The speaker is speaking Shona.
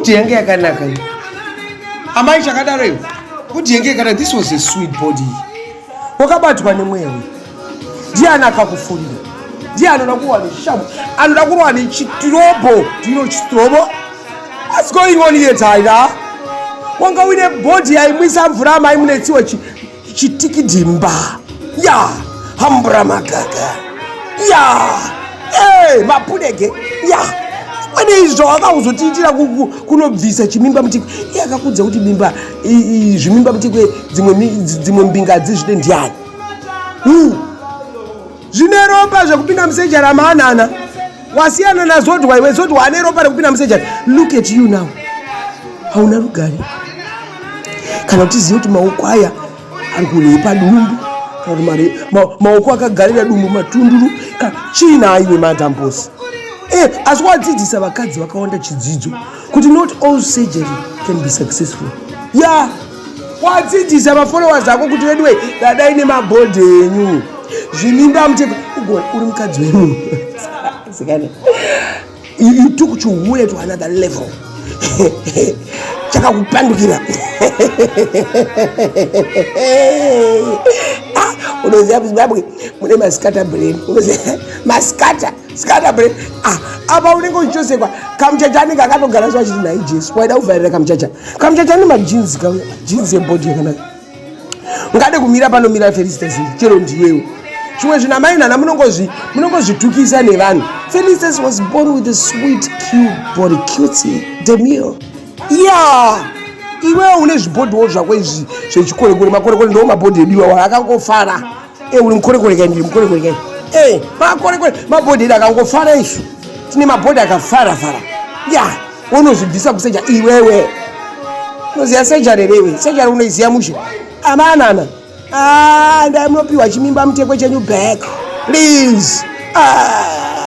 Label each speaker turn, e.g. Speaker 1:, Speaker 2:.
Speaker 1: Body yange yakanaka iyo. Amai chakadaro iyo. Body yange yakanaka. This was a sweet body. Wakabatwa nemweya uyu. Ndiani akakufurira? Ndiye anoda kurohwa neshamu. Anoda kurohwa nechitirobho. Do you know chitirobho? What's going on here, Tyler? Wanga uine body yaimwisa mvura amai munetsiwa chitikidhimba ya hambura magaga ya hey, mapudege ya kwene izvi zvawakauzotiitira kunobvisa chimimba mutikwe iye akakuudza kuti mimba zvimimba mutikwe dzimwe mbinga hadzizvide ndiani Zvine ropa zvekupinda musejari amaanana. Wasiyana naZodwa iwe Zodwa ane ropa rekupinda musejari. Look at you now. Hauna rugare. Kana utizive kuti maoko aya ari kurepa dumbu kana kuti maoko akagarira dumbu matunduru chii naiwe madambosi eh, asi wadzidzisa vakadzi vakawanda chidzidzo kuti not all surgery can be successful ya yeah. Wadzidzisa mafollowers ako kuti veduwe dadai nemabhodhi enyu zvimimba muteko ugona uri mukadzi wemunhu sikana you took chihure to another level chakakupandukira ah, unoziva muzimbabwe mune maskata brain unoziva maskata scatter brain ah, apa unenge uchichosekwa kamuchacha anenge akatogara so achiti nhai jesu waida kuvharira kamuchacha kamuchacha ane majinzi kauya majinzi ebhodhi yakanaka ungade kumira panomira felicitas chero ndiwewo zvimwe zvinhu amai nana munongozvitukisa nevanhu felicitas was born with a sweet cute body cutie demure ya iwewo une zvibhodhiwo zvako izvi zvechikorekore makorekore ndiwo mabhodhi edu iwawo akangofara e uri mukorekore kai ndiri mukorekore kai e makorekore mabhodhi edu akangofara isu tine mabhodhi akafara fara ya unozvibvisa kuseja iwewe unoziva seja rerewe seja unoiziva mushe amanana ah, ndai munopiwa chimimba mutekwe chenyu back please ah.